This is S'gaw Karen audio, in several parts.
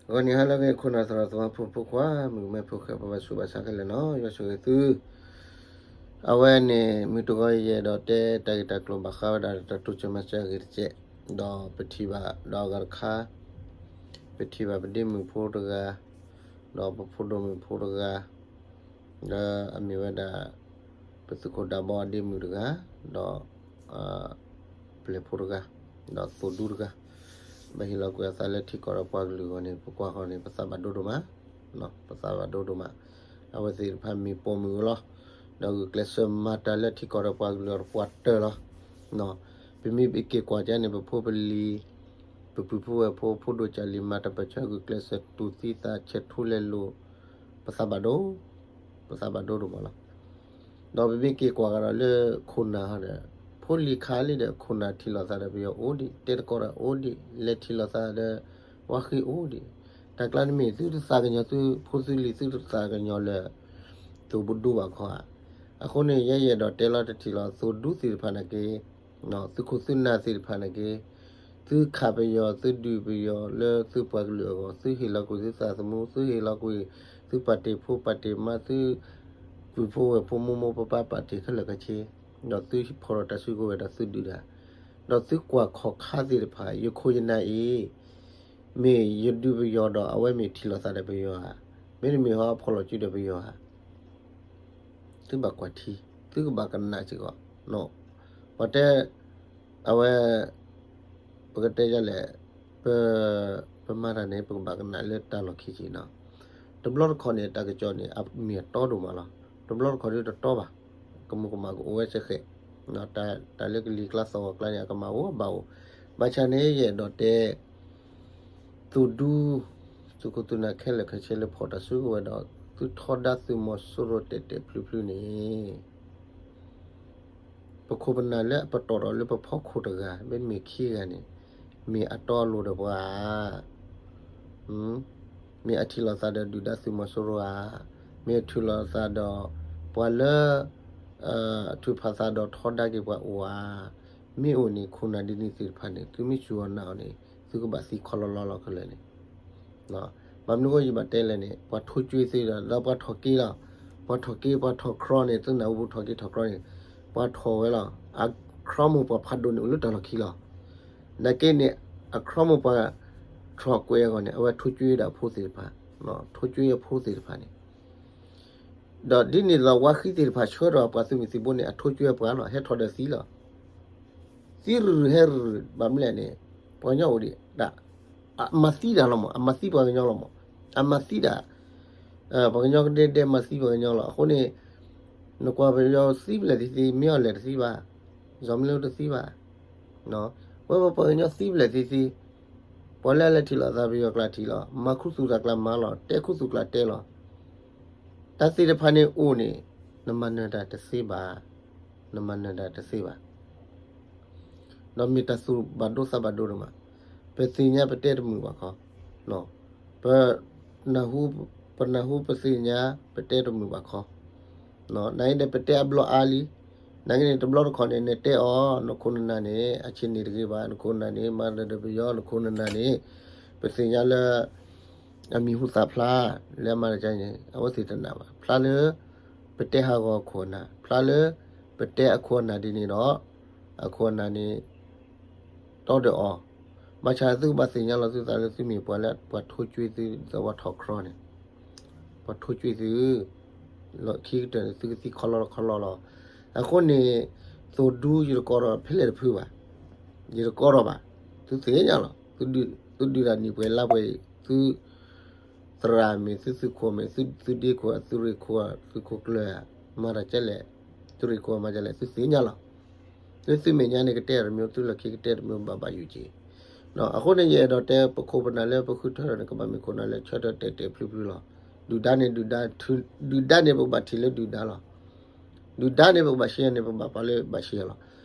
ဂီၤနံၤဟါလၢအဂ့ၤ ခိၣ်နၢ်သရၣ်သမါဖိဖိခွါ မုၣ်ကမဲဖိဃဲ ပဘၣ်ဆူးဘၣ်ဆါခဲလၢာ်နီၤ ယွၤဆိၣ်ဂ့ၤသု အဝဲန့ၣ် မုၢ်တဂီၤယအဲၣ်ဒိးတဲ တၢ်ဂ့ၢ်တၢ်ကျိၤဘၣ်ဃးဝဲဒၣ် တၢ်တိစၢၤမၤစၢၤအဂ့ၢ်တစဲး ဒီးပထံၣ်ဘၣ် ဒီးအဂၤတခါ ပထံၣ်ဘၣ်ပဒ့မုၣ်ဖိတဂၤ ဒီးပဖိဒိၣ်မုၣ်ဖိတဂၤ လၢအမ့ၢ်ဝဲဒၣ် ပသုးခိၣ်ဒၢဘီအဒ့မုၣ်တဂၤ ဒီး ပျဲၢ်ဖိတဂၤ ဒီးသိၣ်ဒူတဂၤ ဘၣ်ဟ့ၣ်လီၤကွံာ်အသးလၢထံကီၢ်ဒီးပှၤကလုာ်အဂီၢ်န့ၣ် ပကွၢ်ဃီန့ၣ် ပသးဘၣ်ဒိဒိၣ်မး ပသးဘၣ်ဒိဒိၣ်မး အဝဲသ့ၣ်တဖၣ်မ့ၢ်ပိာ်မုၣ်အဂီၢ်လီၤ ဒီးဂုာ်ကျဲးစၢးမၤတၢ်လၢထံကီၢ်ဒီးပှၤကလုာ်အတပှၤတၢၢ်လီၤ ပမ့ၢ်ပက့ၤကွၢ်ကန့ၣ် ပဖိပလံၤ ပပုၢ်ဖိဝဲၢ်ဖိ ဖိဒိၣ်ကၢ်လံၤ မၤတၢ်ပၢၢ်ဆၢ ဂုာ်ကျဲးစၢးတူၢ်သံသး ဆဲးထူလဲၤလိာ် ပသးဘၣ်ဒိ ပသးဘၣ်ဒိဒိၣ်မးလီၤ. ဒီးပမ့ၢ်က့ၤကွၢ်ကဒီးလၢခိၣ်နၢ်ဟီဒီး ဖိလံၤခါလံဒီး ခိၣ်နၢ်ထံၣ်လိာ်သးဒီးပယီၤအိၣ်ဒံး, တဲသကိးတၢ်အိၣ်ဒံး, လဲၤထံၣ်လိာ်သးဒီး ဝါဃံအိၣ်ဒံး, တၢ်ကျါတမ့ၢ်သုတသးကညီၤသုဖိသုလံၤ သုတသးကညီၤလၢ သိၣ်ဘဒူဘၣ်ခီဧါ. အဃိန့ၣ် ယဲယအဲၣ်ဒိးတဲလီၤတထံၣ်လီၤ သိၣ်ဒူသ့ၣ်တဖၣ်န့ၣ်က့ သုးခိၣ်သုးနၢ်သ့ၣ်တဖၣ်န့ၣ်က့ သုခးပယီၤ သုဒုးပယီၤလၢသုပှၤကလုာ်အဂီၢ် သုဟ့ၣ်လီၤကွံာ်သုသးသမူ သုဟ့ၣ်လီၤကွံာ် သုပာ်တ့ၢ်ဖိပာ်တ့ၢ်မါ သုပုၢ်ဖိဝဲၢ်ဖိမိၢ်မိၢ်ပၢ်ပၢ်ပာ်တ့ၢ်ခဲလၢာ်ခဲဆ့ ဒီးသုဖီၣ်ထီၣ်တၢ်စုကဝဲၤဒီးသုဒုးတၢ်, ဒီးသုကွၢ်ခီၣ်ခါသ့ၣ်တဖၣ် ယခိၣ်ယနၢ်အံၤ မ့ၢ်ယဒုးပယီၤဒီးအဝဲမ့ၢ်ထံၣ်လိာ်သးဒီးပယီၤဧါ, မ့တမ့ၢ်ဟီဖီၣ်လီၤစုဒီးပယီၤဧါ သုဘၣ်ကွၢ်ထံ သုကဘၣ်ကနၣ်စ့ၢ်ကီး, ပှၤတဲ အဝဲ ပကတဲယလဲၣ်, ပ ပမၤတၢ်န့ၣ် ပကဘၣ်ကနၣ်လၢတၢ်လီၢ်ခံက့ၤနီၤ, တဘျီတခီၣ်န့ၣ် တၢ်ကစီၣ်န့ၣ် အမ့ၢ်အတီဒိၣ်မးလီၤ, တဘျီတခီၣ်ဒ်တတီဘၣ်, ကမူၤကမၣ်ကအိၣ်ဝဲစ့ၢ်ကီး, တၢ်လၢကလံၤကျါသီၣ်ဂီၤကျါန့ၣ် အကမၣ်အိၣ်ဘၣ်အိၣ်, ဘၣ်ဆၣ်န့ၣ် ယအဲၣ်ဒိးတဲ သူၣ်ဒူ သုးခိၣ်သုးနၢ်ခဲလၢာ်ခဲဆ့လၢဖီၣ်တၢ်စုကဝဲၤဒီး သုထီဒါသုးမီၤစိရိၤတဲာ်တဲာ်ဖျုးဖျုးန့ၣ် ပခိၣ်ပနၢ်လၢအပတီၢ်ဒီးလၢပဖီခိၣ်တဂၤ မ့တမ့ၢ်ခံဂၤန့ၣ် မ့ၢ်အတီအလိၤဒီးပှၤဧါ, မ့ၢ်အထံၣ်လိာ်သးဒီးဒုၣ်ဒါသုးမီၤစိရိၤဧါ, မ့ၢ်အထံၣ်လိာ်သးဒီး ပှၤလၢ ထုးဖးသးဒီးထီဒါက့ၤပှၤအိၣ်ဧါ, မ့ၢ်အိၣ်န့ၣ် ခိၣ်နၢ်ဒ်န့ၣ်သ့ၣ်တဖၣ်န့ၣ် သုမ့ၢ်စူၢ်အီၤနာ်အီၤန့ၣ် သုကဘၣ်သံခီလီလီလီၤခဲလၢာ်န့ၣ် ဘၣ်မနုၤဃိယဘၣ်တဲလဲၣ်န့ၣ် ပှၤထိၣ်ကွံာ်သုဒီး ဒီးပှၤထီၣ်က့ၤလီၤ, ပှၤထီၣ်က့ၤ ပှၤထီၣ်ခြိးန့ၣ် သုနၢ်ဟူပူၤထီၣ်က့ၤထီၣ်ခြိးန့ၣ် ပှၤထီၣ်ဝဲလီၤ, အခြိးမူးပှၤဖးဒိၣ်န့ၣ်အိၣ်လၢတၢ်လီၢ်ခံလီၤ, နာ်က့န့ၣ် အခြိးမူးပှၤ ခြိးကွဲးအဂီၢ်န့ၣ် အဝဲထိၣ်ကွံာ်ဝဲဒၣ်အဖိသ့ၣ်တဖၣ်, ထိၣ်ကွံာ်အဖိသ့ၣ်တဖၣ်န့ၣ် ဒီးဒ်န့ၣ်ဒီးဝါဃံသ့ၣ်တဖၣ်ဆှၢဒီးပှၤသုးမုၢ်သံၣ်ဘိန့ၣ် အထိၣ်ကွံာ်ပှၤလီၤ, ဟဲထီၣ်ဒီးသံလီၤ, သံရုၢ်ရုၢ်ဟဲရုၢ်ရုၢ် ဘၣ်မနုၤလဲၣ်န့ၣ် ပှၤကညီအိၣ်ဒံးဒၣ်, အမၤသံတၢ်လီၤမး, အမၤသံပှၤကညီလီၤမး, အမၤသံဒၣ်, ပှၤကညီကဒဲဒဲမၤသံပှၤကညီလီၤ, အဃိန့ၣ် နကွၢ်ပယီၤသံဘျဲၣ်သံသံ မ့ၢ်အီၤလဲၤတသံဘၣ်, စီၤမလ့တသံဘၣ်, ဝဲပပှၤကညီသံဘျဲၣ်သံသံ, ပှၤလၢအလဲၤထံၣ်လိာ်သးပယီၤကျါထံၣ်လီၤ, မၤခူသူၣ်တၢ်ကျါမၤလီၤ, တဲခူသူၣ်ကျါတဲလီၤ, တၢ်သ့ၣ်တဖၣ်န့ၣ်အိၣ်န့ၣ် နမၤနၢၤတၢ်တသ့ဘၣ်, နမၤနၢၤတၢ်တသ့ဘၣ် ဒီးမ့ၢ်တၢ်သူၣ်ဘၣ်ဒိသးဘၣ်ဒိဒိၣ်မး, ပသ့ၣ်ညါပတဲတမုာ်ဘၣ်ခီ, ပ ပနၢ်ဟူပသ့ၣ်ညါ ပတဲတမုာ်ဘၣ်ခီ, နာ်က့န့ၣ် ပတဲအဘျီအါလံ, နာ်က့န့ၣ် တဘျီတခီၣ်န့ၣ် နတဲအီၤ နခိၣ်နနၢ်န့ၣ် အဆ့ၣ်န့ၣ်တဂ့ၤဘၣ်, နခိၣ်နနၢ်န့ၣ် မၤတၢ်ဒီးပယီၤ နခိၣ်နနၢ်န့ၣ် ပသ့ၣ်ညါလၢ အမံၤဟူသၣ်ဖျါ လၢအမၤတၢ်န့ၣ် အဝဲသ့ၣ်တနာ်ဘၣ်, ဖျါလၢ ပတဲဟးဂီၤအခိၣ်အနၢ်, ဖျါလၢ ပတဲအခိၣ်အနၢ်ဒ်န့ၣ်ဒီး အခိၣ်အနၢ်န့ၣ် တီဒီးအီၤ, ဘၣ်ဆၣ်သုကဘၣ်သ့ၣ်ညါလီၤသုသးလၢသုမ့ၢ်ပှၤလၢ ပှၤထိၣ်ကွံာ်သု ဒီးပှၤထီၣ်ခြိးန့ၣ်, ပှၤထိၣ်ကွံာ်သု လီၢ်ခံကတၢၢ်န့ၣ် သုကသံခီလီလီခီလီလီၤ, အဃိန့ၣ် သိၣ်ဒူယတကိးဒီးဖဲလဲၣ်တဖုဘၣ်, ယတကိးဒီးဘၣ်, သုသ့ၣ်ညါလီၤ, သုဒုးတၢ်နံၣ်ပှဲၤလါပှဲၤအံၤ သု သရၣ်မ့ၢ်သုသုးခိၣ်မ့ၢ် သုဒ့ခိၣ် သုရ့ၣ်ခိၣ် သုးခိၣ်ကျၢၢ် မၤတၢ်ကဲလဲၣ်, သုရ့ၣ်ခိၣ်မၤကဲလဲၣ် သုသ့ၣ်ညါလီၤ, သုသုမဲာ်ညါန့ၣ်ကတဲတမံၤ သုလီၢ်ခံကတဲတမံၤ ဘၣ်ဘၣ်ယိၣ်က့ၤ, အဃိန့ၣ် ယအဲၣ်ဒိးတဲပခိၣ်ပနၢ်လၢပဃုထၢထီၣ်န့ၣ် ကဘၣ်မ့ၢ်ခိၣ်နၢ်လၢဆၢထၢၣ်တဲာ်တဲာ်ဖျုးဖျုးလီၤ, ဒုၣ်ဒါန့ၣ် ဒုၣ်ဒါ ဒုၣ်ဒါန့ၣ် ပကဘၣ်ထံၣ်လၢဒုၣ်ဒါလီၤ ဒုၣ်ဒါန့ၣ် ပကဘၣ်ရှဲန့ၣ် ပကဘၣ်ပာ်လၢဘၣ်ရှဲလီၤ,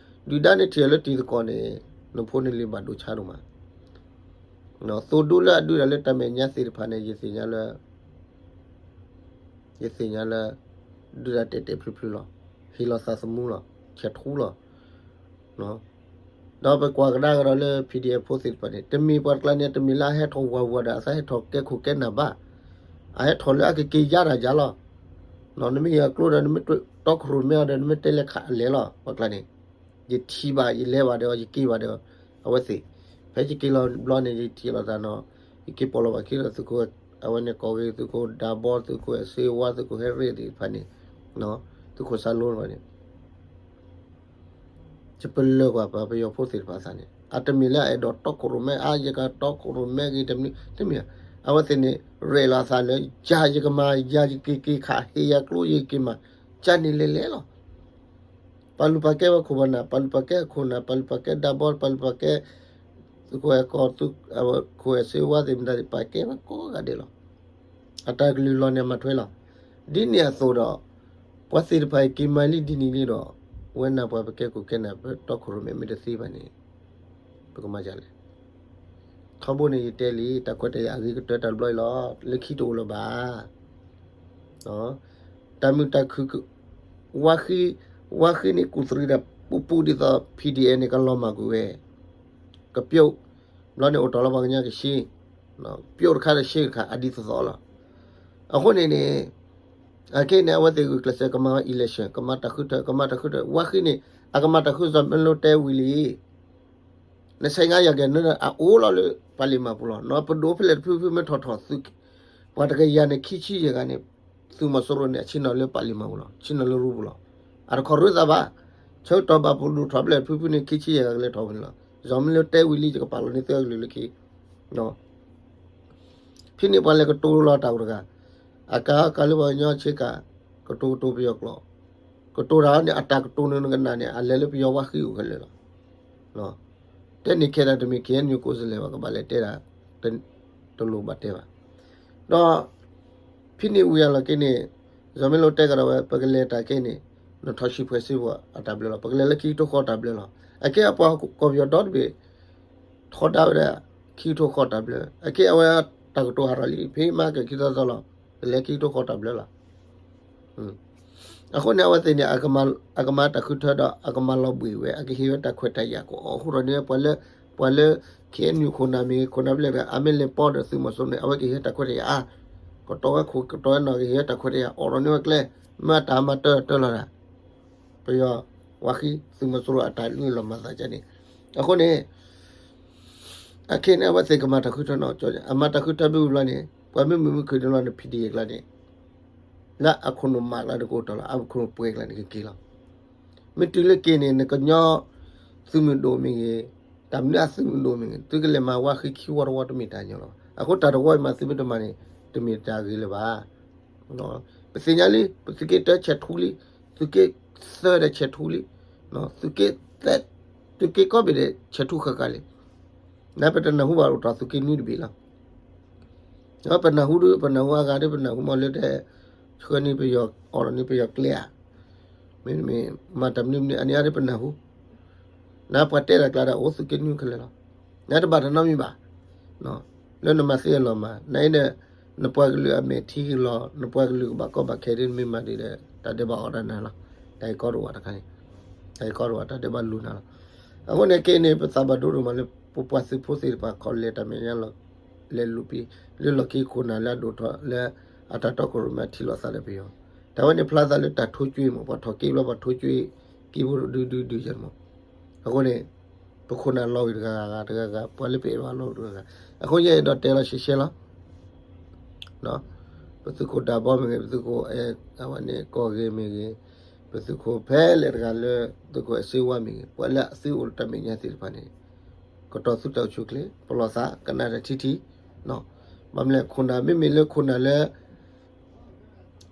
ဒုၣ်ဒါန့ၣ်ထံၣ်လၢတံၤသကိးန့ၣ် နဖိနလံၤဘၣ်ဒိဆါဒိၣ်မး, သိၣ်ဒူလၢအဒုးတၢ်လၢတၢ်မဲာ်ညါသ့ၣ်တဖၣ်န့ၣ် ယသ့ၣ်ညါလၢ ယသ့ၣ်ညါလၢ ဒုၣ်ဒါတဲာ်တဲာ်ဖျုးဖျုးလီၤ, ဟ့ၣ်လီၤသးသမူလီၤ, ဆဲးထူလီၤ, နီၤ, ဒီးပကွၢ်ကဒါကဒီးလၢ PDF ဖိသ့ၣ်တဖၣ်န့ၣ် တမ့ၢ်ပှၤတကျါန့ၣ် တမ့ၢ်လၢအဟဲထီၣ်ဝးဝးဒီး အသးဟဲထီၣ်ကဲခိၣ်ကဲနၢ်ဘၣ်. အဟဲထီၣ်လၢအကက့ၤယါတၢ်ယါလီၤ. နမ့ၢ်ယၤကျိဒီး နမ့ၢ်တီခိၣ်ရိၣ်မဲအီၤဒီး နမ့ၢ်တဲလဲၤခးအလဲၤလီၤ ပှၤတကျါန့ၣ်. ယထံၣ်ဘၣ် ယလဲၤဘၣ်ဒီး ယက့ၤဘၣ်ဒီး အဝဲသ့ၣ်, ဖဲယက့ၤလီၤဘျီန့ၣ် ယထံၣ်လိာ်သးနီၤ, ယက့ၤပိာ်လီၤဘၣ်ခံဒီး သုးခိၣ်, အဝဲန့ၣ် ကီၢ်ဂ့ၤ သုးခိၣ်ဒးဘီ သုးခိၣ်အဲၣ်စ့ဝါ သုးခိၣ်ဟဲရ့ၣ်သ့ၣ်တဖၣ်န့ၣ်, သုးခိၣ်စၢ်လိတဖၣ်န့ၣ် ယပလၢၢ်ကွၢ်ပှၤပယီၤဖိသ့ၣ်တဖၣ်အသးန့ၣ် အတမ့ၢ်လၢအအဲၣ်ဒိးတီခိၣ်ရိၣ်မဲ အါ ယကတီခိၣ်ရိၣ်မဲဂ့ၤတမံၤ, တမ့ၢ်, အဝဲသ့ၣ်န့ၣ် ရဲၣ်လီၤအသးလၢ ယၤယကမၤ ယၤယက့ၤက့ၤခး ဟ့ၣ်ယၤကျိယက့ၤမၤ, ယၤန့ၣ်လဲၤလဲၤလီၤ. ပာ်လုၢ်ပာ်ကဲဝဲခိၣ်ပနၢ်, ပာ်လုၢ်ပာ်ကဲအခိၣ်နၢ်, ပာ်လုၢ်ပာ်ကဲဒးဘီ, ပာ်လုၢ်ပာ်ကဲ သုးခိၣ်အဲၣ်ကီၢ်, သုးခိၣ်အဲၣ်စ့ဝါသ့ၣ်မတၤသ့ၣ် ပာ်ကဲဝဲကိးဂၤဒဲးလီၤ. အတၢ်ကလုၢ်လီၤန့ၣ် အမၤထွဲလီၤ. ဒ်န့ၣ်အသိးဒီး ပှၤသ့ၣ်တဖၣ်အံၤက့ၤမၤလံဒ်န့ၣ်လံဒီး ဝဲနၢ်ပှၤပကဲခိၣ်ကဲနၢ် ပတီခိၣ်ရိၣ်မဲမ့ၢ်တသ့ဘၣ်န့ၣ် ပကမၤဒ်လဲၣ်. ထီဘိန့ၣ်ယတဲလံ တၢ်ခွဲးတၢ်ယာ်အဂ့ၤကတၢၢ်တၢ်တဘျီအံၤလီၤ. လၢခံတအိၣ်လၢၤဘၣ်. တၢ်မုာ်တၢ်ခုၣ်, ဝါဃံ, ဝါဃံန့ၣ်ကူၣ်သရံးတၢ်ပူၤပူၤဒ်သိး PDF န့ၣ် ကလီၤမၢ်ကွံာ်ဝဲ, ကပျိၣ်, ဘျီန့ၣ်အိၣ်တ့ၢ်လီၤပှၤကညီကဆှီ, ပျိၣ်တခါဒီးဆှီတခါ အဒ်သိးသိးလီၤ. အဃိန့ၣ်န့ၣ် အခဲအံၤန့ၣ် အဝဲသ့ၣ်ဂုာ်ကျဲးစၢးကမၤ election ကမၤတၢ်ဃုထၢ ကမၤတၢ်ဃုထၢ ဝါဃံန့ၣ် အကမၤတၢ်ဃုစီၤမ့လိတဲဝံၤလံ နဆဲးငါယၤကဲၤန့ၣ် အအိၣ်လီၤလၢပာ်လံာ်မၢ်ပူၤလီၤ. ပဒိၣ်ဖဲလဲၣ်တဖုဖုမ့ၢ်ထီၣ်ထီၣ်သုး, ပှၤတကယၤန့ၣ် ခံဆံယဲၢ်ဂၤန့ၣ် သုးမီၤစိရိၤန့ၣ် အဆ့ၣ်နီၤလၢပာ်လံာ်မၢ်ပူၤလီၤ. ဆ့ၣ်နီၤလၢရူပူၤလီၤ. အတခီရူသးဘၣ်. ဆၢကတီၢ်ဘၣ်ပဒိၣ်ထီၣ်ဖဲလဲၣ်တဖုဖုန့ၣ် ခံဆံယဲၢ်ဂၤကလဲၤထီၣ်ဝံၤန့ၣ်လီၤ. စီၤမ့လိတဲဝံၤလံ ယကပာ်လီၤန့ၢ်သုအကလုၢ်လၢခံ ဖဲန့ၣ်ပှၤလဲၤကတိၤလီၤတၢ်အိၣ်တဂၤ, အကါကါလၢပှၤကညီဆ့ကၤ, ကတိၤကတိၤပယီၤကျိာ်, ကတိၤတၢ်န့ၣ် အတၢ်ကတိၤန့ၣ်နကနၣ်န့ၣ် အလဲၤလၢပယီၤဝါဃံအိၣ်ခဲလၢာ်လီၤ. တဲန့ၣ်ခဲဒၣ်တမ့ၢ် KNU ကိးစလဲၣ်ဘၣ် ကဘၣ်လဲၤတဲဒၣ် တလိၣ်ဘၣ်တဲဘၣ်. ဒီး ဖဲန့ၣ်ဝံၤအလီၢ်ခံန့ၣ် စီၤမ့လိတဲကဒီးဝဲ ပကလဲၤတၢ်ခဲအံၤန့ၣ် နထီၣ်ဆံးဖှဲးစ့ၢ်ကီးအတၢ်ဘျၢလီၤ. ပကလဲၤလၢခံကထိဃီတၢ်ဘျၢလီၤ. အခဲအံၤပှၤကီၢ်ပယီၤဒီတဘ့ၣ် ထီဒါဝဲဒၣ် ခံကထိဃီတၢ်ဘျၢ. အခဲအံၤအဝဲတၢ်ကတိၤဟးထီၣ်လံ ဖဲမၤကဲၤခံသီသီလီၤ. ပလဲၤခံကထိဃီတၢ်ဘျၢလီၤ. အဃိန့ၣ် အဝဲသ့ၣ်န့ၣ် အကမၤတၢ်ဃုထၢဒီး အကမၤလီၤဘှံးဝဲ အကဟ့ၣ်ဝဲတၢ်ခွဲးတၢ်ယာ်ကအိၣ်ဃူဒီးန့ၣ် ပှၤလၢ ပှၤလၢ KNU ခိၣ်နၢ်မ့ၢ်ဂ့ၤ ခိၣ်နၢ်ဖဲလဲၣ်တဂၤ အမ့ၢ်လဲၤပိာ်ဒီးသုးမီၤစိရိၤန့ၣ် အဝဲကဟ့ၣ်တၢ်ခွဲးတၢ်ယာ်အါ, ကတီၤဝဲခိၣ် ကတီၤဝဲနီၢ် ကဟ့ၣ်ဝဲတၢ်ခွဲးတၢ်ယာ် အိးထီၣ်န့ၢ်ဝဲကျဲ မ့ၢ်အတၢ်မၤတၢ်တၢ်လီၤဒၣ် ပယီၤ ဝါဃံ သုးမီၤစိရိၤအတၢ်လုၢ်လီၢ်မၤသးကန့ၣ်. အဃိန့ၣ် အခဲအံၤန့ၣ် အဝဲသ့ၣ်ကမၤတၢ်ဃုထၢနီၢ်ကီၢ် အမၤတၢ်ဃုထၢဘၣ်ဘျီန့ၣ် ပှၤမ့ၢ်မုာ်မ့ၢ်ခုၣ်န့ၣ်လီၤန့ၣ် ဖံးဒံၣ်အကျါန့ၣ် လၢအခိၣ်နူာ်မးကျါန့ၣ်ကအိၣ်တ့ၢ်လီၤ အခိၣ်နူာ်ပှဲၤကျါန့ၣ်ကက့ၤလီၤ. မ့ၢ်တုၤလၢက့ၤန့ၣ် နကညီသုးမုၢ်ဒိၣ်မ့ၢ်ဂ့ၤ, တၢ်မနုၤအသုးမုၢ်ဒိၣ်မ့ၢ်ဂ့ၤ သုကလဲၤမၤဝါဃံခံဝီတဝီတမ့ၢ်တၢ်ညီလီၤ. အဃိတၢ်တဝီအံၤမးသုမ့ၢ်တမၤန့ၣ် တမ့ၢ်တၢ်ဂ့ၤလၢၤဘၣ်. ပသ့ၣ်ညါလံ ပသုးက့တၢဆဲးထူလံ, သုးက့သၢဒီးဆဲးထူလံ, သုးက့သၢ, သုးက့ကိးဘ့ၣ်ဒီးဆဲးထူဃၣ်ဃၣ်လံ. နပတနၢ်ဟူဘၣ်အိၣ်တ့ၢ်သုးက့နွံတဘ့ၣ်လီၤ. ပနၢ်ဟူဒီး ပနၢ်ဟူအဂၤဒီး ပနၢ်ဟူမ့ၢ်လၢတဲ ဆှၢန့ၢ်ပယီၤ အိးထီၣ်န့ၢ်ပယီၤကျဲဧါ, မ့မ့ၢ်မၤတၢ်မနုၤမနုၤ အန့ၣ်အါဒီးပနၢ်ဟူ, နပှၤတဲတၢ်ကျါဒီးအိၣ်သုးက့နွံခဲလၢာ်လီၤ. နတဘၣ်တၢ်နီတမံၤဘၣ် လၢနမၤသ့အလီၢ်မး နအံၤဒီး နပှၤကလုာ်အမဲာ်ထံကလီၤ နပှၤကလုာ်ကဘၣ်ကီဘၣ်ခဲဒ်နမ့ၢ်မၤဒ်ဒီး တၢ်ဒဲးဘးအိၣ်ဒီးနၤလီၤ. တၢ်အံၤကီတအိၣ်တခါန့ၣ်, တၢ်အံၤကီတအိၣ် တၢ်ဒဲးဘးလူၤနၤလီၤ. အဃိန့ၣ် ခဲအံၤန့ၣ် ပသးဘၣ်ဒိဒိၣ်မးလၢ ပပှၤသုးဖိသ့ၣ်တဖၣ် ခီလဲၤတၢ်မဲာ်ညါလီၤ လဲၤလူၤပံ လၢလီၢ်ခံခိၣ်နၢ်လၢအဒိၣ်ထီၣ်လၢ အတၢ်တီခိၣ်ရိၣ်မဲထံၣ်လိာ်သးဒီးပယီၤ, တၢ်ဝဲန့ၣ်ဖျါသးလၢတၢ်ထိၣ်ကွံာ်မး ပှၤထီၣ်က့ၤဘျီပှၤထိၣ်ကွံာ် က့ၤဖိဒုဒုဒုယဲၢ်မး. အဃိန့ၣ် ပခိၣ်နၢ်လီၤဝံၤတဂၤဂၤတဂၤဂၤ ပှၤလၢပအဲၣ်ဘၣ်လီၤဝံၤတဂၤဂၤ, အဃိယအဲၣ်ဒိးတဲလီၤရှဲရှဲလီၤ. ပသုးခိၣ်ဒးဘီမ့ၢ်ဂ့ၤ ပသုးခိၣ်အဲၣ် အဝဲန့ၣ် ကီၢ်ဂ့ၤမ့ၢ်ဂ့ၤ, ပသုးခိၣ်ဖဲလဲၣ်တဂၤလၢ သုးခိၣ်အဲၣ်စ့ဝါမ့ၢ်ဂ့ၤ ပှၤလၢအသုအိၣ်လၢတၢ်မဲာ်ညါသ့ၣ်တဖၣ်န့ၣ် ကတီၤသုတၢ်အိၣ်ဆူၣ်အိၣ်ချ့ ပလီၢ်သးကနၣ်တၢ်ထံထံ, ဘၣ်မနုၤလဲၣ်ခိၣ်နၢ် မ့မ့ၢ်လၢခိၣ်နၢ်လၢ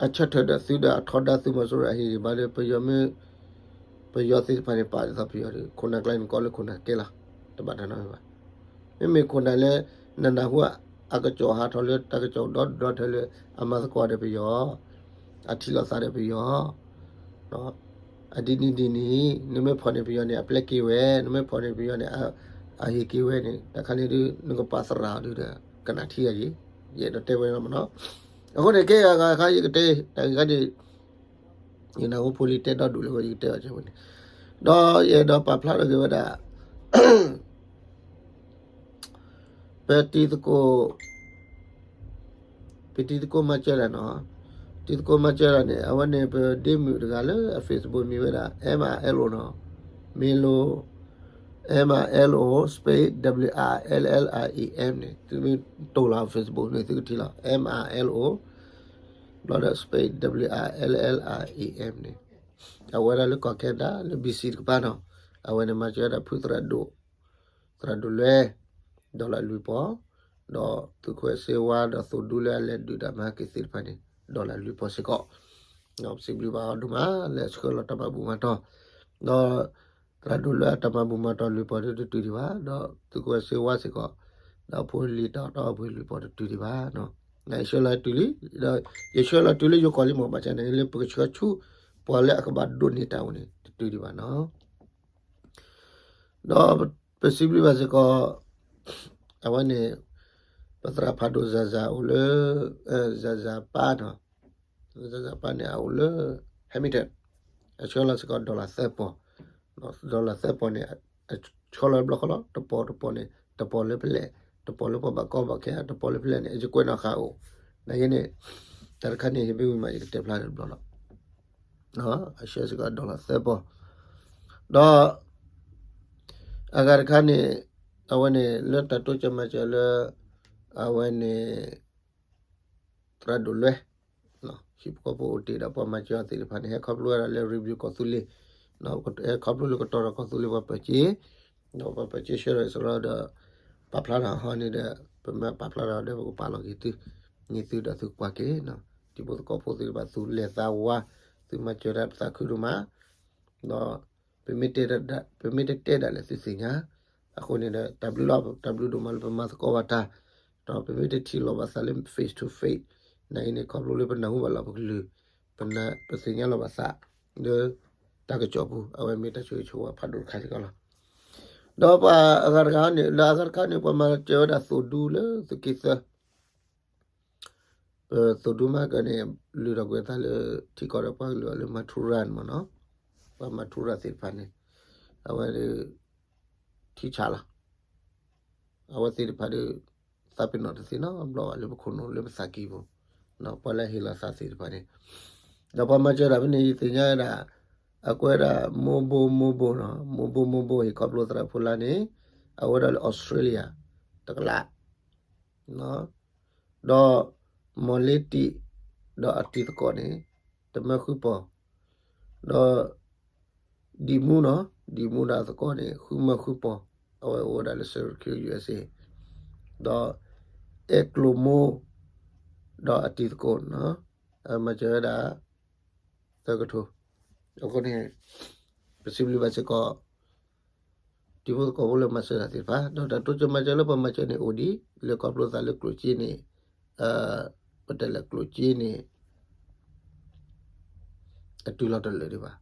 အဆၢထၢၣ်ဒီးသုဒီးအထီဒါသုးမီၤစိရိၤအဟ့ၣ်ဂံၢ်ဘါဒီး ပယီၤမ့ၢ် ပယီၤသ့ၣ်တဖၣ်န့ၣ် ပာ်ဒ်သိးပယီၤဒီး ခိၣ်နၢ်ကျါန့ၣ်ကီလၢခိၣ်နၢ်ကဲလီၤ. တဘၣ်တၢ်နီတမံၤဘၣ်. မ့မ့ၢ်ခိၣ်နၢ်လၢ နနၢ်ဟူအကစီၣ်ဟးထီၣ်လၢတၢ်ကစီၣ်ဒီဒီထၢလၢ အမၤသကိးဒီးပယီၤ အထံၣ်လိာ်သးဒီးပယီၤ အဒ်န့ၣ်ဒ်န့ၣ် နမ့ၢ်ဖီၣ်န့ၢ်ပယီၤန့ၣ် အပျဲက့ၤဝဲ နမ့ၢ်ဖီၣ်န့ၢ်ပယီၤန့ၣ် အဟ့ၣ်က့ၤဝဲန့ၣ် တၢ်ခါန့ၣ်ဒုး နကပာ်သရၣ်အီၤဒုးဒီး ကနၣ်ထံအီၤက့ၤ ယအဲၣ်ဒိးတဲဝဲလီၤမနီၤ. အဃိန့ၣ် ကဲဂၤဂၤခါယကတဲ တၢ်ဂ့ၢ်ခါန့ၣ် ယနၢ်ဟူဖိလံၤတဲဒီဒူၣ်လၢဝဲ ယကတဲအီၤကဲဝဲန့ၣ် ဒီးယအဲၣ်ဒိးပာ်ဖျါထီၣ်က့ၤဝဲဒၣ် ပတံၤသကိး, ပတံၤသကိးမၤစၢၤတၢ်နီၤ, တံၤသကိးမၤစၢၤတၢ်န့ၣ် အဝဲန့ၣ်ပဒ့မုၣ်တဂၤလၢအ Facebook မ့ၢ်ဝဲဒၣ် M I L O နီၤ, Milo, M I L O space W I L L I E M န့ၣ် သုမ့ၢ်တိၢ်လီၤ Facebook န့ၣ် သုကထံၣ်လီၤ M I L O ဘျီဒီး space W I L L I E M န့ၣ် အဝဲဒၣ်လၢကီၢ် Canada လၢ B C တကပၤနီၤ, အဝဲန့ၣ်မၤစၢၤဝဲဒၣ်ဖုသရၣ်ဒိၣ်, သရၣ်ဒိၣ်လွဲ dollar လွံၢ်ပီၢ်, ဒီးသုးခွဲးစ့ဝါဒီးသိၣ်ဒူလၢအလဲၤဒုးတၢ်မၤဟဲက့ၤသ့ၣ်တဖၣ်န့ၣ် dollar လွံၢ်ပီၢ်စ့ၢ်ကီး, ပစံးဘျုးဘၣ်အီၤဒိၣ်မး လၢအဆှၢလီၤတၢ်မၤဘူၣ်မၤတီၤ, ဒီး သရၣ်ဒိၣ်လွဲအတၢ်မၤဘူၣ်မၤတီၤလွံၢ်ပီၢ်တတုၤဒံးဘၣ်, ဒီးသုးခွဲးစ့ဝါစ့ၢ်ကီး, ဒီးဖိလံၤတၢ်အီၣ်တၢ်အီပှဲၤလွံၢ်ပီၢ်တတုၤဒံးဘၣ်, ယဆှၢလီၤတုၤလံ, ဒီးယဆှၢလီၤတုၤလၢယိၤကီၢ်လံမ့ၢ်ဘၣ်ဆၣ်န့ၣ် လၢပကဆှၢဆူ ပှၤလၢအကဘၣ်ဒိးန့ၢ်တၢ်အိၣ်န့ၣ် တတုၤဒံးဘၣ်နီၤ. ဒီးပစံးဘျုးဘၣ်စ့ၢ်ကီး, အဝဲန့ၣ် ပသရၣ်ဖးဒိၣ် Zaza အိၣ်လၢ, Zaza ပၢ်နီၤ, Zaza ပၢ်န့ၣ် အအိၣ်လၢ Hamilton, အဆှၢလီၤစ့ၢ်ကီး dollar သၢပီၢ်, dollar သၢပီၢ်န့ၣ် အဆှၢလီၤဘျီဃီလီၤ, တပီၢ်တပီၢ်န့ၣ် တပီၢ်လၢဖဲလဲၣ်, တပီၢ်လၢပှၤဘၣ်ကီဘၣ်ခဲ တပီၢ်လၢဖဲလဲၣ်န့ၣ် အယကွဲးနီၣ်ဃာ်အိၣ်, နာ်က့န့ၣ် တၢ်တခါန့ၣ် ဟ့ၣ်ဘ့ဝံၤမး ယကတဲဖျါတဘျီလီၤ. အဆှၢစ့ၢ်ကီး dollar သၢပီၢ်, ဒီး အဂၤတခါန့ၣ် အဝဲန့ၣ် လၢတၢ်တိစၢၤမၤစၢၤလၢ အဝဲန့ၣ် သရၣ်ဒိၣ်လွဲ ဟံၣ်ဖိဃီဖိအိၣ်တ့ၢ်ဒီးပှၤမၤစၢၤအီၤသ့ၣ်တဖၣ်န့ၣ် ဟဲခီဖျိဝဲဒၣ်လၢ review ကီၢ်သူလ့ၤ, ဟဲခီဖျိလၢကတီၤထီၣ်ကီၢ်သူလ့ၤပှၤပၢၢ်စ့, ဒီးပှၤပၢၢ်စ့ဆှၢထီၣ်စ့ၢ်ကီးဒီး ပာ်ဖျါထီၣ်ဟီန့ၣ်ဒီး ပမ့ၢ်ပာ်ဖျါထီၣ်ဒီးပကပာ်လီၤက့ၤသု, န့ၢ်သုဒီးသုကကွၢ်က့ၤ, တံၤဖိသကိးဖိသ့ၣ်တဖၣ် သူၣ်လဲၤသးဝါ, သုမၤစၢၤတၢ်ပသးခုဒိၣ်မး, ဒီး ပမ့ၢ်တတဲဒၣ်လဲာ်သုသ့ၣ်ညါ, အဃိန့ၣ်ဒီး တၢ်ဘျုးလီၤ, တၢ်ဘျုးဒိၣ်မးလၢပမၤသကိးဘၣ်တၢ်, ဒီးပမ့ၢ်တထံၣ်လိာ်ဘၣ်သးလၢ face to face နာ်က့န့ၣ် ခီဖျိလၢပနၢ်ဟူဘၣ်လီၤပကလုၢ်, ပသ့ၣ်ညါလိာ်ဘၣ်သး လၢတၢ်ကစီၣ်ပူၤ အဝဲမ့ၢ်တၢ်ဆိၣ်ဂ့ၤဆိၣ်ဝါဖးဒိၣ်တခါစ့ၢ်ကီးလီၤ. ဒီးပှၤအဂၤတဂၤန့ၣ် လၢအဂၤတခါန့ၣ် ပှၤမၤစၢၤဝဲဒၣ်သိၣ်ဒူလၢသုးက့သၢ ပသိၣ်ဒူမၤကၢန့ၣ် လုၢ်ထီၣ်ကွံာ်အသးလၢထံကီၢ်ဒီးပှၤကလုာ်အီၤလၢ Mataura န့ၣ်မ့ၢ်နီၤ, ပှၤ Mataura သ့ၣ်တဖၣ်န့ၣ် အဝဲဒၣ် ထံဆးလီၤ. အဝဲသ့ၣ်တဖၣ်ဒီး သးပ့ၤနီၣ်တသ့နီတဘျီဘၣ်လၢပခိၣ်နူာ်လၢပသးကံၢ်ပူၤ, ပှၤလၢအဟ့ၣ်လီၤသးသ့ၣ်တဖၣ်န့ၣ်, ဒီးပှၤမၤစၢၤတၢ်ဖဲန့ၣ် ယသ့ၣ်ညါဝဲဒၣ် အကွဲးဒၣ် မိၢ်ဘိမိၢ်ဘိနီၤ, မိၢ်ဘိမိၢ်ဘိဟ့ၣ်ခီဖျိသရၣ်ဖိလါန့ၣ် အဝဲဒၣ်လၢ Australia တကလး ဒီး မီၢ်လ့တံး ဒီးအတံၤသကိးန့ၣ် တမၢဃုပီၢ်, ဒီး ဒံၣ်မူနီၤ, ဒံၣ်မူဒီးအသကိးန့ၣ် ဃုမၢဃုပီၢ်, အဝဲအိၣ်ဝဲဒၣ်လၢ Syracuse U S A, ဒီး အဲၣ်ကျိၣ်မိၢ် ဒီးအတံၤသကိးနီၤ, အမၤစၢၤဝဲဒၣ် သၢကထိ, အဃိန့ၣ် ပစံးဘျုးဘၣ်စ့ၢ်ကီး တံၤဖိသကိးဖိလၢမၤစၢၤတၢ်သ့ၣ်တဖၣ်, ဒီးတၢ်တိစၢၤမၤစၢၤလၢပှၤမၤစၢၤန့ၣ်အိၣ်ဒံး, လၢခီဖျိသးလၢကျိၣ်စ့န့ၣ်, ပတဲလဲၣ်ကျိၣ်စ့န့ၣ် အတုၤလီၤတလၢာ်ဒံးဘၣ်,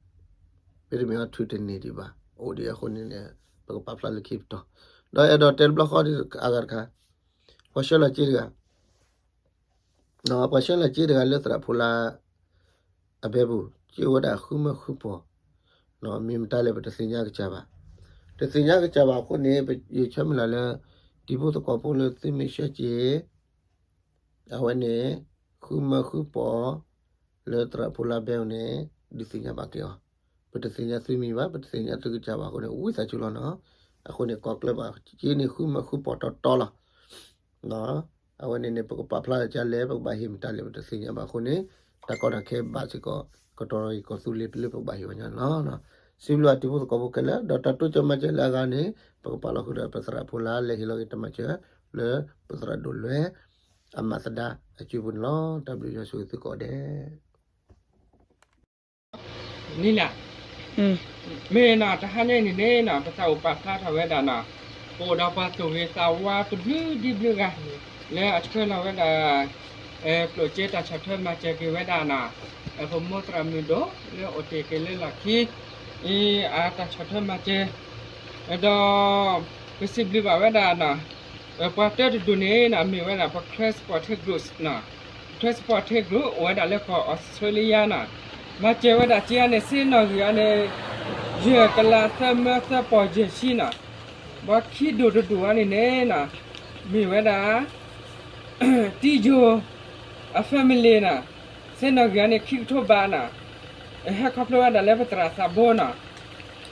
မ့တမ့ၢ်အီၤထုးတန့ၢ်ဒံးဘၣ်, အိၣ်ဒံးအဃိန့ၣ် ပကပာ်ဖျါလၢခံပတီၢ်, ဒီးအဲၣ်ဒိးတဲတဘျီဃီဒံးအဂၤတခါ, ပှၤဆှၢလီၤစ့တဂၤ ပှၤဆှၢလီၤစ့တဂၤလၢသရၣ်ဖိလါ အဘဲပူၤ စ့အိၣ်ဝဲဒၣ်ဃုမၢဃုပီၢ်, မ့ၢ်မတၤလဲၣ်ပတသ့ၣ်ညါကစၢ်ဘၣ်, တသ့ၣ်ညါကစၢ်ဘၣ်အဃိန့ၣ် ယဆၢမုၢ်လၢ်လၢ တံၤဖိသကိးဖိလၢသုမ့ၢ်ဆှၢစ့ အဝဲန့ၣ် ဃုမၢဃုပီၢ် လၢသရၣ်ဖိလါဘဲပူၤန့ၣ် ဒုးသ့ၣ်ညါဘၣ်က့ၤအီၤ, ပတသ့ၣ်ညါသုမံၤဘၣ်, ပတသ့ၣ်ညါသုကစၢ်ဘၣ်အဃိန့ၣ် ဝံသးစူၤလီၤနီၤ, အဃိန့ၣ် ကီၢ်ကျၢၢ်ဘၣ်စ့န့ၣ် ဃုမၢဃုပီၢ်တီတီလီၤ. အဝဲန့ၣ်န့ၣ် ပကပာ်ဖျါဒ်လဲၣ်, ပကဘၣ်ဟ့ၣ်မတၤလဲၣ် ပတသ့ၣ်ညါဘၣ်အဃိန့ၣ် တၢ်ကီတၢ်ခဲဘၣ်စ့ၢ်ကီး ကတီၤထီၣ်က့ၤကီၢ်သူလ့ၤလၢပကဘၣ်ဟ့ၣ်ဝဲညါန့ၣ်လီၤ. စံးဘျုးဘၣ်တံၤဖိသကိးဖိခဲလၢာ်, ဒီးတၢ်တိစၢၤမၤစၢၤလၢအဂၤန့ၣ် ပကပာ်လီၤဃုာ်ဒီးပသရၣ်ဖိလါလၢဟ့ၣ်လီၤက့ၤတၢ်မၤစၢၤ လၢပသရၣ်ဒိၣ်လွဲ အမၤသဒါအစုပူၤန့ၣ်လီၤ. တၢ်ဘျုးယွၤဆိၣ်ဂ့ၤသုကိးဂၤဒဲး နံၤလၢ်, မ့ၢ်နီၤ တဟါညါအံၤန့ၣ်န့ၣ်နီၤ ပသးအိၣ်ပာ်ဖျါထီၣ်ဝဲဒၣ်နီၤ, ပအိၣ်ဒီးပှၤသူၣ်ဂ့ၤသးဝါတဘျုးဒ်ဘျုးဂၤ လၢအဆှၢလီၤဝဲဒၣ် ကျိၣ်စ့တၢ်ဆီၣ်ထွဲမၤစၢၤက့ၤဝဲဒၣ်နီၤ, ပမိၢ်သရၣ်မုၣ်ဒိၣ် လၢအိၣ်တ့ၢ်က့ၤလၢလီၢ်ခံ အတၢ်ဆီၣ်ထွဲမၤစၢၤ, ဒီး ပစံးဘျုးဘၣ်ဝဲဒၣ်နီၤ ပှၤတၢတဒိၣ်န့ၣ်နီၤ မ့ၢ်ဝဲဒၣ်ပ Christ Support Group နီၤ, Christ Support Group အိၣ်ဝဲဒၣ်လၢကီၢ်အီစထြ့လယါနီၤ, မၤစၢၤဝဲဒၣ်စ့အါန့ၣ် စ့နီၣ်ဂံၢ်အါန့ၣ် ယဲၢ်ကလးသၢမၢသၢပီၢ်ယဲၢ်ဆံနီၤ, ဘီခံဒိၣ်တဒိၣ်အံၤန့ၣ်န့ၣ်နီၤ, မ့ၢ်ဝဲဒၣ် တံယိၤ အ family နီၤ, စ့နီၣ်ဂံၢ်အံၤန့ၣ် ခံကထိဘးနီၤ, ဟဲခီဖျိဝဲဒၣ်လၢပသရၣ်သးဘိနီၤ,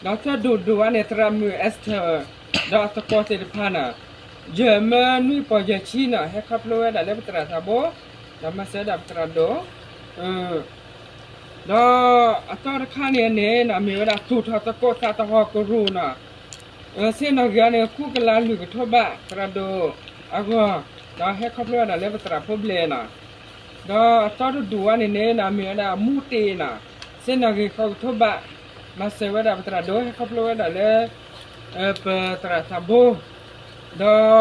ဒီးသၢဒိၣ်ဒိၣ်အံၤန့ၣ် သရၣ်မုၣ် Esther ဒီးအသကိးသ့ၣ်တဖၣ်နီၤ, ယဲၢ်မၢနွံပီၢ်ယဲၢ်ဆံနီၤ, ဟဲခီဖျိဝဲဒၣ်လၢပသရၣ်သးဘိ, ဒီးမၤစၢၤဝဲဒၣ်ပသရၣ်ဒိၣ် ဒီးအသီတခါန့ၣ်န့ၣ်နီၤ, မ့ၢ်ဝဲဒၣ်သူၣ်ထီၣ်သကိးသးသဟီၣ်ကရူၢ်နီၤ, စ့နီၣ်ဂံၢ်အံၤန့ၣ် ဃုကလးလွံၢ်ကထိဘး သရၣ်ဒိၣ်အဂီၢ်, ဒီးဟဲခီဖျိဝဲဒၣ်လၢပသရၣ်ဖိဘျဲၣ်နီၤ, ဒီးအသီတဒိၣ်အံၤန့ၣ်န့ၣ်နီၤ, မ့ၢ်ဝဲဒၣ်မူတ့ၢ်နီၤ, စ့နီၣ်ဂံၢ်ဃိးကထိဘး, မၤစၢၤဝဲဒၣ်ပသရၣ်ဒိၣ် ဟဲခီဖျိဝဲဒၣ်လၢ ပသရၣ်သးဘိ, ဒီး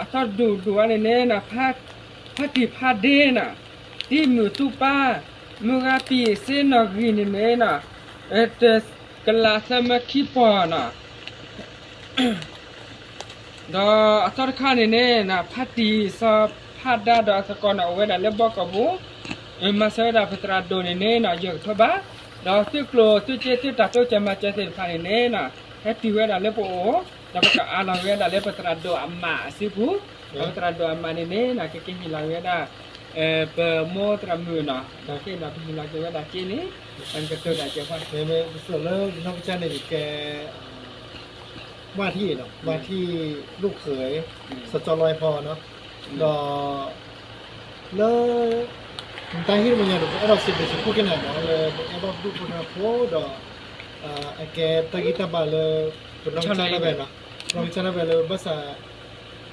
အသီတဒိၣ်ဒိၣ်အံၤန့ၣ်န့ၣ်နီၤ, ဖါတံၢ်ဖါဒ့နီၤ, တံမုၢ်သူပၢ်, မုၢ်ဂၤပံာ်စ့နီၣ်ဂံၢ်န့ၣ်န့ၣ်နီၤ, တကလးသၢမၢခံပီၢ်နီၤ, ဒီးအသီတခါန့ၣ်န့ၣ်နီၤ, ဖါတံၢ်စီၤဖါဒါဒီးအသကိးနီၤ, အိၣ်ဝဲဒၣ်လၢဘီကီၢ်ပူၤ, မၤစၢၤဝဲဒၣ်ပသရၣ်ဒိၣ်န့ၣ်န့ၣ်နီၤ, ယဲၢ်ကထိဘး, ဒီးသုကျိၣ်သုစ့သုတၢ်တိစၢၤမၤစၢၤသ့ၣ်တဖၣ်န့ၣ်န့ၣ်နီၤ, ဟဲတုၤဝဲဒၣ်လၢပအိၣ်, ဒီးပကအးလီၤဝဲဒၣ်လၢပသရၣ်ဒိၣ်အမးအစုပူၤ, ဒီးပသရၣ်ဒိၣ်အမးန့ၣ်န့ၣ်နီၤ, ကကဟ့ၣ်လီၤဝဲဒၣ် ပမိၢ်သရၣ်မုၣ်နီၤ, ဒီးက့ၤဒီးပဟ့ၣ်လီၤက့ၤဝဲဒၣ်စ့န့ၣ်, ပကတိၤတၢ်စဲးဖး, မ့ၢ်မ့ၢ်ပစိာ်လၢနီၢ်ကစၢ်န့ၣ် ကဲ ဝၢ်ထံၣ်နီၤ, ဝၢ်ထံၣ်ဒိၣ်ဃဲၤ စီၤကၠီလီၤအဖီနီၤ, ဒီး လၢ နတၢ်ဟ့ၣ်တမံၤညါဒီး ပအဲၣ်ဒိးစံးဘျုးစံးဖှိၣ်က့ၤနၤနီၤ, လၢနအဲၣ်ဘၣ်ဒူၣ်ဖိထၢဖိဒီး အကဲတၢ်ဂံၢ်တၢ်ဘါလၢ ပနီၢ်ကစၢ်ဒၣ်ဝဲနီၤ, နီၢ်ကစၢ်ဒၣ်ဝဲလၢဘၣ်ဆၣ်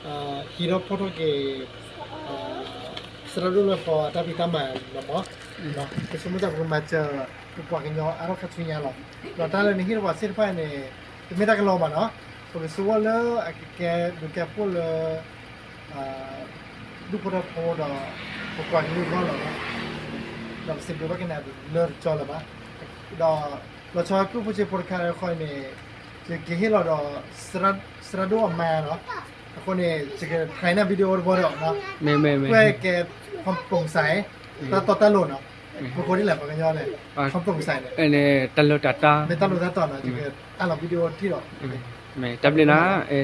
ဟံးထီၣ်ဖီၣ်ထီၣ်က့ၤ သရၣ်ဒိၣ်လွဲၢ်ဖီအတၢ်ဖံးတၢ်မၤလီၤမး, ပဆိကမိၣ်တၢ်ပကမၤစၢၤ ပပှၤကညီအါထီၣ်ခါဆူညါလီၤ, ဒီးတၢ်လၢနဟ့ၣ်တပှၤသ့ၣ်တဖၣ်န့ၣ် တမ့ၢ်တၢ်ကလီဘၣ်နီၤ, ပကဆိကမိၣ်လၢအကကဲဒုးကဲဖှိၣ်လၢ ဒူၣ်ဖိထၢဖိဒီး ပပှၤကလုာ်အဂီၢ်လီၤ, ဒီးပစံးဘျုးဘၣ်က့ၤနၤလၢတကၠီလၢၤဘၣ်, ဒီးလီၤဆီကျိၣ်ဖိစ့ဖိတခါအံၤန့ၣ် ယကဟ့ၣ်လီၤဒီး သရၣ်ဒိၣ်အမါနီၤ, အဃိန့ၣ် ယက ถ่าย န့ၢ် video တဘီဒီး ကွဲးကဲ ความโปร่งใส တၢ်တီတၢ်လိၤနီၤ, ပကိးဒ်လဲၣ်ပှၤကညီန့ၣ် ความโปร่งใส န့ၣ် တၢ်လိၤတၢ်တီ မ့ၢ်တၢ်လိၤတၢ်တီနီၤ, ယက အးလီၤ video ထံၣ်ဒီး တၢ်ဘျုးနီၤ